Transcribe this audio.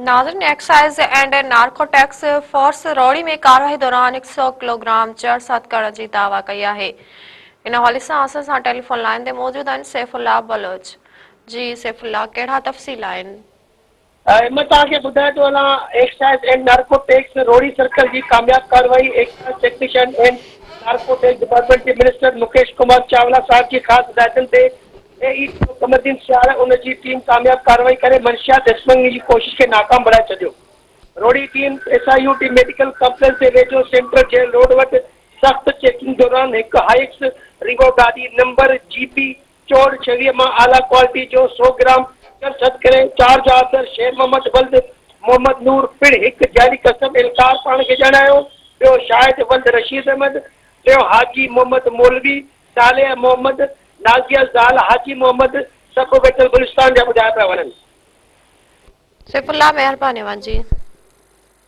ناظرين excise and narcotics force Rohri ۾ ڪارروائي دوران هڪ سئو ڪلوگرام چرس هٿ ڪرڻ جي دعويٰ ڪئي آهي ان حوالي سان اسان سان ٽيليفون لائين تي موجود آهن سيف الله بلوچ جي سيف الله ڪهڙا تفصيل آهن. مان توهان کي ٻڌائي ٿو هلان excise and narcotics Rohri circle جي ڪامياب ڪارروائي excise taxation and narcotics department جي منسٽر مڪيش ڪمار چاولا صاحب جي خاص هدايتن تي A E P O Qamruddin Sial ان جي ٽيم ڪامياب ڪارروائي ڪري منشيات اسمگلنگ جي ڪوشش کي ناڪام بڻائي ڇڏيو. Rohri team S I U T medical complex جي ويجهو سينٽرل جيل روڊ وٽ سخت چيڪنگ دوران هڪ هائيڪس ريوو گاڏي نمبر جي پي چوڏ ڇويهه مان اعليٰ ڪوالٽي جو سو گرام چرس هٿ ڪري چار جوابدار شير محمد ولد محمد نور پڻ هڪ جعلي ڪسٽم اهلڪار پاڻ کي ڄاڻايو، ٻيو شاهد ولد رشيد احمد، ٽيون حاجي محمد مولوي صالح محمد، نازيه زال حاجي محمد سڀ ويٺل بلوچستان جا ٻڌايا پيا وڃن. سيف الله مهرباني اوهان جي.